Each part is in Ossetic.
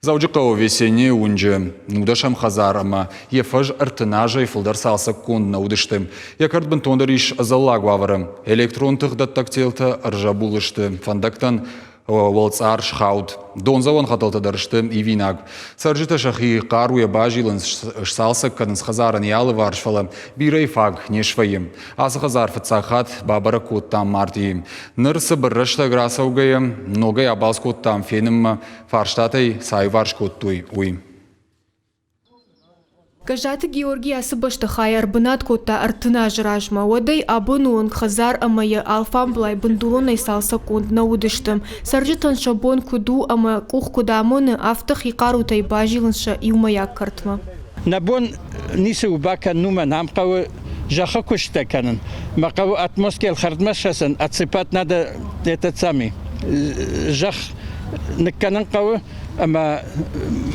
Дзӕуджыхъӕуы Весеннийы уынджы нудӕсӕм хӕдзар ӕмӕ йӕ фӕз 30 азӕй фылдӕр цалцӕггонд нӕ уыдысты. Йӕ кӕрт бынтондӕр ис ӕдзӕллаг уавӕры. Электрон тыхдӕттӕг телтӕ ӕрзӕбул сты, фӕндӕгтӕн уӕлцъар схауд. Дондзӕуӕн хӕтӕлтӕ дӕр сты ивинаг. Цӕрджытӕ сӕхи хъаруйӕ базилынц, сцалцӕг кӕнынц хӕдзарӕн йӕ алыварс, фӕлӕ бирӕйы фаг не свӕййы. Ацы хӕдзар фыццаг хатт бабӕрӕг кодтам мартъийы. Ныр цыбыр рӕстӕг рацӕугӕйӕ ногӕй абалц кодтам фенынмӕ, фарстатӕй цы аиуварс кодтой, уый. Гӕззаты Георгий ацы бӕстыхайы ӕрбынат кодта 30 азы размӕ. Уӕдӕй абоны онг хӕдзар ӕмӕ йӕ алфамблай бындуронӕй цалцӕггонд нӕ уыдысты. Цӕрджытӕн сӕ бон куыд у ӕмӕ къух куыд амоны, афтӕ хи хъарутӕй базилынц сӕ иумӕйаг кӕртмӕ. Нӕ бон ницы у бакӕнын, уымӕн ам хъӕуы зӕххы куысттӕ кӕнын. Мӕ хъӕуы атмосфер хӕрдмӕ схӕцын, отсыпать надо этот самый зӕхх ныккӕнын хъӕуы ӕмӕ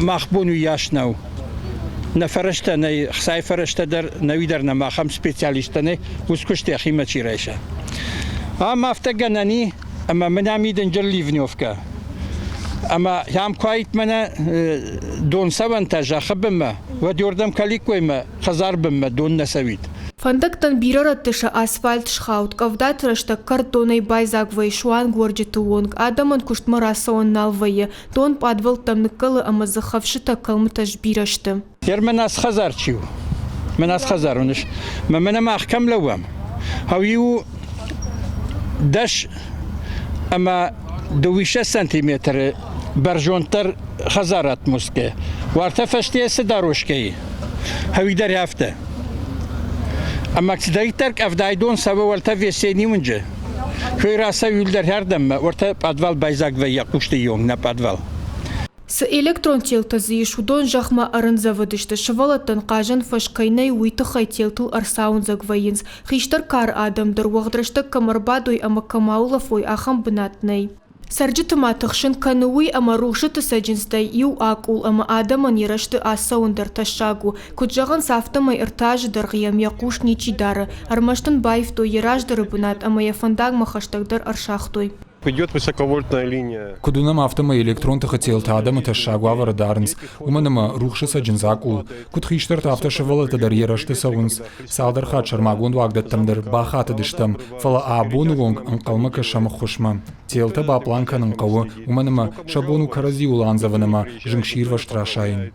мах бон уыйас нӕу. Нӕ фӕрӕзтӕ нӕй, хцайы фӕрӕзтӕ дӕр нӕуи дӕр нӕм ахӕм специалисттӕ нӕй, уыцы куыст йӕхимӕ чи райса. Ам афтӕ гӕнӕн и, ӕмӕ мын ам и дынджыр ливневкӕ. Ӕмӕ ам куы аит мӕнӕ донцӕуӕнтӕ зӕххы бынмӕ, уӕд уырдӕм кӕликкой мӕ хӕдзар бынмӕ дон нӕ цӕуид. Фӕндӕгтӕн бирӕ рӕтты сӕ асфальт схауд, къӕвдаты рӕстӕг кӕрт донӕй байдзаг вӕййы суанг уӕрджыты онг, адӕмӕн куыстмӕ рацӕуӕн нал вӕййы, дон пъадвӕлттӕм ныккӕлы ӕмӕ дзы хӕфсытӕ, кӕлмытӕ сбирӕ сты. Герман ацы хӕдзар чи у? Мӕн ацы хӕдзар уыныс? Мӕ мӕнӕ мах кӕм лӕууӕм? Ау иу 10 ӕмӕ 22 сантиметры бӕрзонддӕр хӕдзар атмосферӕ. Уартӕ фӕсте цы дорожкӕ и, хӕуи дӕр афтӕ. Ӕмӕ цыдӕриддӕр къӕвдайы дон цӕуы уӕлтӕ Весенний уынджы, хой рацӕуы дӕр ардӕммӕ, уӕртӕ пъадвал байдзаг вӕййы хъусты онг нӕ пъадвал. Цы электрон телтӕ дзы ис, уыдон зӕхмӕ ӕрӕндзӕвыдысты, сывӕллӕттӕн хъазӕн фӕз кӕй нӕй, уый тыххӕй телтыл ӕрцауындзӕг вӕййынц. Хистӕр кары адӕм дӕр уӕгъд рӕстӕг кӕм ӕрбадой ӕмӕ кӕм аулӕфой, ахӕм бынат нӕй. Цӕрджыты ма тыхсын кӕны уый, ӕмӕ рухсыты цӕджындзтӕй иу акъул ӕмӕ адӕмӕн йӕ рӕзты ацӕуын дӕр тӕссаг у. Куыд зӕгъынц, афтӕмӕй ӕртӕ азы дӕргъы йӕм йӕ хъус ничи дары, ӕрмӕст ын баивтой йӕ раздӕры бынат ӕмӕ йӕ фӕндагмӕ хӕстӕгдӕр ӕрсагътой. Идет высоковольтная линия. Куыд уынӕм, афтӕмӕй электрон тыхы телтӕ адӕмы тӕссаг уавӕры дарынц, уымӕн ӕмӕ рухсы цӕджындз акъул. Куыд хистӕртӕ, афтӕ сывӕллӕттӕ дӕр йӕ рӕзты цӕуынц. Цалдӕр хатт сӕрмагонд уагдӕттӕм дӕр бахатыдыстӕм, фӕлӕ абоны онг ӕнхъӕлмӕ кӕсӕм ӕххуысмӕ. Телтӕ баплан кӕнын хъӕуы, уымӕн ӕмӕ сӕ бон у кӕрӕдзиуыл андзӕвын ӕмӕ зынгсирвӕзт расайын.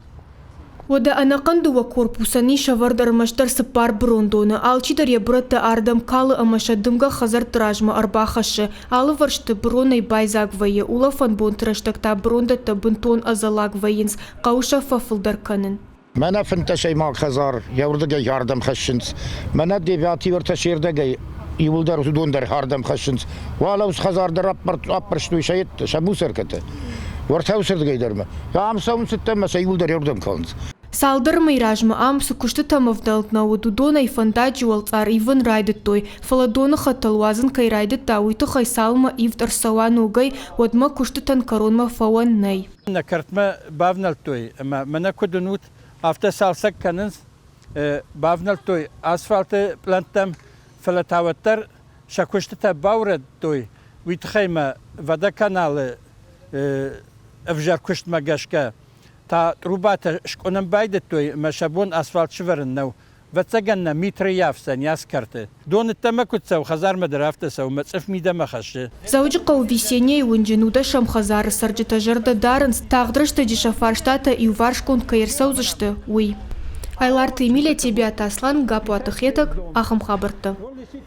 Уӕдӕ ӕнӕхъӕн дыууӕ корпусӕн ис ӕвӕрд ӕрмӕстдӕр цыппар бырондоны. Алчидӕр йӕ бырӕттӕ ардӕм калы ӕмӕ сӕ дымгӕ хӕдзӕртты размӕ ӕрбахӕссы. Алывӕрсты быронӕй байдзаг вӕййы, улӕфӕн бонты рӕстӕг та бырондӕттӕ бынтон ӕдзӕллаг вӕййынц, хъӕуы сӕ фӕфылдӕр кӕнын. Мӕнӕ фынддӕсӕймаг хӕдзар йӕ уырдыгӕй ардӕм хӕссынц. Мӕнӕ девяти ӕртӕ се рдӕгӕй иуылдӕр уыдон дӕр ардӕм хӕссынц. Уӕлӕ ус хӕдзар дӕр аппӕрстой сӕ, сӕ мусоркӕтӕ. Уӕртӕ уыцырдыгӕй дӕр ма. Ам цӕуынц ӕддӕмӕ, сӕ иуылдӕр еуырдӕм калынц. Цалдӕр мӕй размӕ ам цы куыстытӕм ӕвдӕлд нӕ уыд, уыдонӕй фӕндаджы уӕлцъар ивын райдыдтой, фӕлӕ доны хӕтӕл уадзын кӕй райдыдта, уый тыххӕй цалынмӕ ивд ӕрцӕуа ногӕй, уӕдмӕ куыстытӕн кӕронмӕ фӕуӕн нӕй. Нӕ кӕртмӕ бавнӕлдтой ӕмӕ мӕнӕ куыд уынут, афтӕ цалцӕг кӕнынц, бавнӕлдтой асфальты пълӕнттӕм, фӕлӕ та уӕддӕр сӕ куыстытӕ баурӕдтой, уый тыххӕй мӕ водоканалы ӕвзӕр куыстмӕ гӕсгӕ та трубатӕ скъуынын байдыдтой ӕмӕ сӕ бон асфальт сывӕрын нӕу. Ӕвӕццӕгӕн нӕ митрыйафдзӕн йас кӕрты. Дон ӕддӕмӕ куыд цӕуы, хӕдзармӕ дӕр афтӕ цӕуы, мӕ цъыф мидӕмӕ хӕссы. Дзӕуджыхъӕуы Весеннейы уынджы нудӕсӕм хӕдзары цӕрджытӕ зӕрдӕ дарынц, тагъд рӕстӕджы сӕ фарстатӕ иуварсгонд кӕй ӕрцӕудзысты, уый. Айларты Эмилия, Тебиаты Аслан, Гаппуаты Хетӕг, ахӕм хабӕрттӕ.